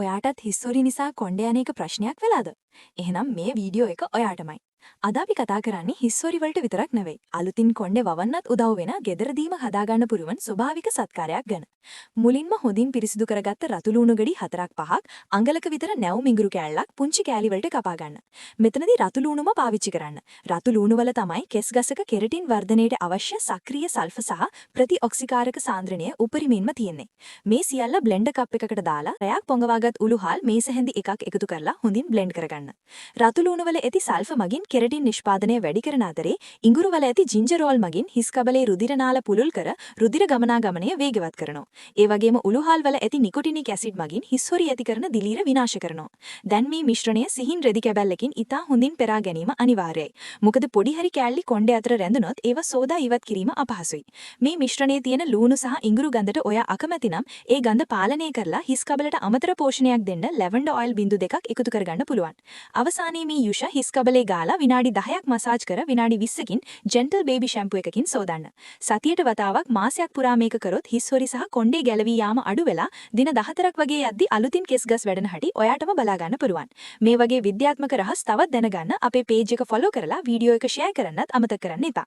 ඔයාටත් හිස්හොරි නිසා කොණ්ඩේ යන එක ප්‍රශ්නයක් වෙලාද? එහෙනම් මේ වීඩියෝ එක ඔයාටමයි. අද අපි කතා කරන්නේ හිස්හොරි වලට විතරක් නෙවෙයි, අලුතින් කොණ්ඩේ වවන්නත් උදව් වෙන ගෙදරදීම හදාගන්න පුළුවන් ස්වභාවික සත්කාරයක් ගැන. මුලින්ම හොඳින් පිරිසිදු කරගත්ත රතු ලුණු ගෙඩි හතරක් පහක්, අඟලක විතර නැවුම් ඉඟුරු කෑල්ලක් පුංචි කෑලි වලට කපා ගන්න. මෙතනදී රතු ලුණුම පාවිච්චි කරන්න. රතු ලුණු වල තමයි කෙස් ගසක කෙරටින් වර්ධනයට අවශ්‍ය සක්‍රීය සල්ෆර් සහ ප්‍රතිඔක්සිකාරක සාන්ද්‍රණය උපරිමයෙන්ම තියෙන්නේ. මේ සියල්ල බ්ලෙන්ඩර් කප් එකකට දාලා රැයක් පොඟවාගත් උළුහාල් මේස හැඳි එකක් එකතු කරලා හොඳින් බ්ලෙන්ඩ් කරගන්න. රතු ලුණු වල ඇති සල්ෆර් මගින් කෙරටින් නිෂ්පාදනය වැඩි කරන අතරේ, ඉඟුරු වල ඇති ජින්ජරෝල් මගින් හිස් කබලේ රුධිර නාල පුළුල් කර රුධිර ගමනාගමනය වේගවත් කරනවා. ඒ වගේම උළුහාල් වල ඇති නිකොටිනික් ඇසිඩ් මගින් හිස්හොරි ඇති කරන දිලීර විනාශ කරනවා. දැන් මේ මිශ්‍රණය සිහින් රෙදි කැබැල්ලකින් ඉතා හොඳින් පෙරා ගැනීම අනිවාර්යයි. මොකද පොඩි හරි කෑලි කොණ්ඩේ අතර රැඳුනොත් ඒවා සෝදා ඉවත් කිරීම අපහසුයි. මේ මිශ්‍රණයේ තියෙන ලූණු සහ ඉඟුරු ගඳට ඔයා අකමැති නම්, ඒ ගඳ පාලනය කරලා හිස් කබලට අමතර පෝෂණයක් දෙන්න ලැවන්ඩර් ඔයිල් බිංදු 2ක් එකතු කරගන්න පුළුවන්. අවසානයේ මේ යුෂ හිස් කබලේ ගාලා විනාඩි 10ක් මසාජ් කර විනාඩි 20කින් ජෙන්ටල් බේබි ෂැම්පූ එකකින් සෝදන්න. සතියට වතාවක් මාසයක් පුරා මේක කරොත් හිස් හොරි සහ කොණ්ඩේ ගැලවී යාම අඩු වෙලා දින 14ක් වගේ යද්දි අලුතින් කෙස් ගස් වැඩෙන හැටි ඔයාටම බලා ගන්න පුළුවන්. මේ වගේ විද්‍යාත්මක රහස් තවත් දැනගන්න අපේ පේජ් එක ෆලෝ කරලා වීඩියෝ එක ෂෙයාර් කරන්නත් අමතක කරන්න එපා.